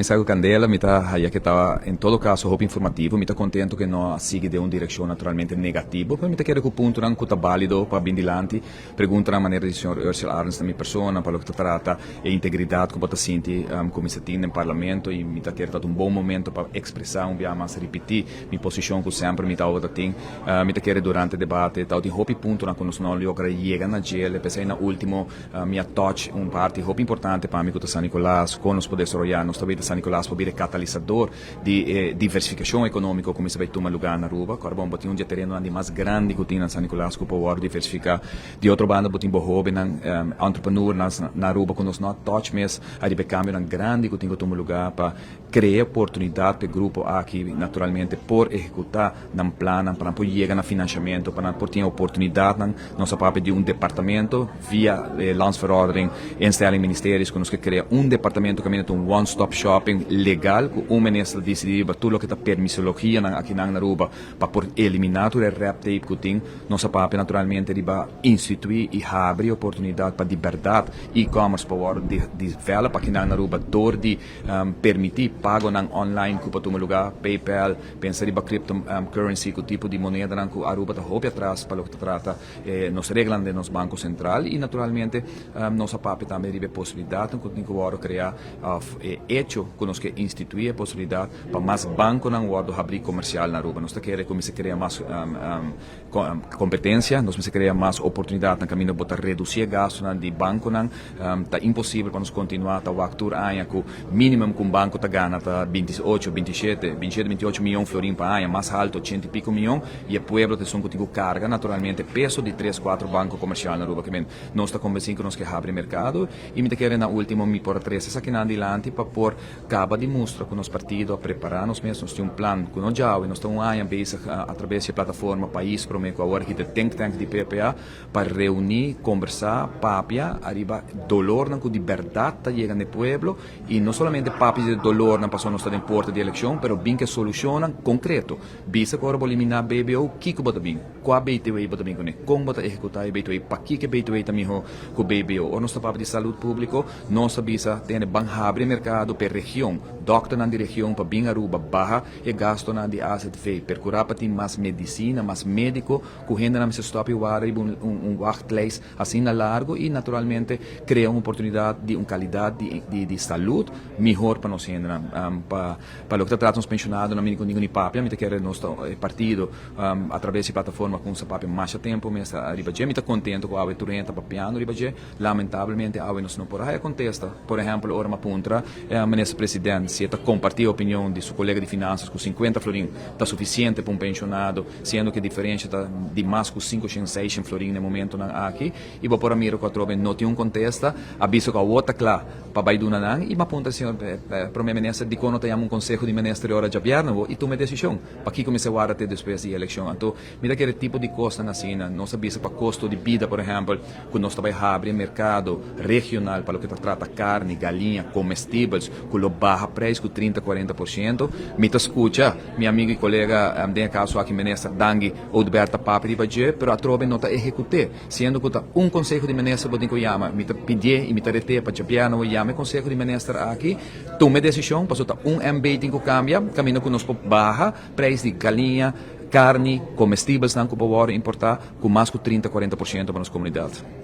Cuminsa cu candela, mi ta haya cu ta en todo caso hopi informativo. Mi ta contento cu no a sigui den un direccion naturalmente negativo, pero mi ta kere cu puntonan cu ta valido pa bin dilanti. Preguntanan manera di señor Ursel Arends na mi persona pa loke ta trata e integridad cu bo ta sinti cu mi sa tin den Parlamento y mi ta kere ta un bon momento pa expresa un bia mas, ripiti mi posicion cu semper mi tabata tin. Mi ta kere durante debate tabatin hopi puntonan cu nos no logra yega na djele, p'esey na ultimo mi a touch un parti hopi importante pa mi cu ta San Nicolas, con nos por desaroya. Nos ta weten San Nicolas por bira e catalisador di e diversificacion economico cu mester bay tuma lugar na Aruba. Ora bon, bo tin un di e terenonan di mas grandi cu tin na San Nicolas cu por wordo diversifica. Di otro banda bo tin bo hobennan, entrepreneurnan na Aruba cu nos no a touch mes ariba e cambionan grandi cu tin cu tuma lugar pa crea oportunidad pa e grupo aki naturalmente por ehecuta nan plannan, pa nan por yega na financiamento, pa nan por tin oportunidadnan. Nos a papia di un departamento via e Landsverordening Instelling Ministeries cu nos ke crea un departamento caminda ta un one stop shopping legal cu un minister ta dicidi riba tur loke ta permisologianan akinan na Aruba pa por elimina tur e red tape cu tin. Nos a papia naturalmente riba institui y habri oportunidad pa di berdad e-commerce por wordo develop akinan na Aruba door di permiti pagonan online cu por tuma lugar, PayPal, pensa riba crypto currency cu tipo di monedanan cu Aruba ta hopi atras pa loke ta trata nos reglanan den nos Banco Central y naturalmente nos a papia tambe riba e posibilidadnan cu tin cu wordo crea of e hecho cu nos ke institui e posibilidad pa mas banconan wordo habri comercial na Aruba. Nos ta kere cu mester crea mas competencia, nos mester crea mas oportunidadnan caminda bo ta reduci e gastonan di banconan. Ta imposibel pa nos continua ta wak tur aña cu minimum cu un banco ta gana ta 28, 27, 27, 28 miyon florin pa aña, mas halto 80 y pico miyon, y e pueblo ta esun cu tin cu carga naturalmente peso di tres, cuatro banco comercial na Aruba. Kimen nos ta convenci cu nos ke habri mercado y mi ta kere na ultimo mi por a trece esakinan dilanti pa por caba di mustra cu nos partido a prepara nos mes, nos tin un plan cu no djawe, nos ta un aña bezig a traves di e plataforma Pais Prome cu awor aki ta e think tank di PPA pa reuni, combersa, papia ariba dolornan cu di berdad ta yega na e pueblo y no solamente papia di e dolornan pasobra nos ta den porta di eleccion pero bin cu e solucionnan concreto. Bisa cu ora bo elimina BBO kico bo ta bin? Cua BTW bo ta bin cune? Con bo ta ehecuta e BTW? Pakico e BTW ta miho cu BBO? Ora nos ta papia di salud publico nos ta bisa tene ban habri e mercado p'e region, dokternan di region pa bin Aruba baha e gastonan di AZV, percura pa tin mas medicina, mas medico cu hendenan mester stop y wara riba un wachtlijst asina largo y naturalmente crea un oportunidad di un calidad di salud mihor pa nos hendenan. Pa loke ta trata nos pensionadonan mi ni papia, mi ta kere nos ta e partido a traves di plataforma cu sa papia masha tempo mes riba dje. Mi ta contento cu awe tur hende ta papiando riba dje. Lamentablemente awe nos no por haya contesta. Por ehempel ora mi a puntra e minister president si e ta comparti e opinion di su colega di finanzas cu 50 florin ta suficiente pa un pensionado, siendo cu e diferencia ta di mas cu 500, 600 florin na e momentonan aki. Y bo por a mira cu atrobe no tin un contesta. A bisa cu awo ta cla pa bay duna nan y mi a puntra señor prome minister dicon no ta yama un conseho di minister e ora djabièrnè bo y tuma e decision. Pakico mester warda te despues di e eleccion? Anto mi ta kere tipo di cosnan asina. Nos a bisa pa costo di bida, por ehempel, cu nos ta bay habri e mercado regional pa loke ta trata carni, galiña, comestibels, cu lo baha prijs cu 30, 40%. Mi ta scucha mi amigo y colega, den e caso aki minister Dangui Oduber ta papia riba dje, pero atrobe no ta ehecute, siendo cu ta un conseho di minister bo tin cu yama. Mi ta pidié y mi ta reté pa djabièrnè bo yama e conseho di minister aki, tuma e decision, pasobra ta un MB tin cu cambia, caminda cu nos por baha prijs di galiña, carni, comestibelsnan cu por worde importa cu mas cu 30, 40% pa nos comunidad.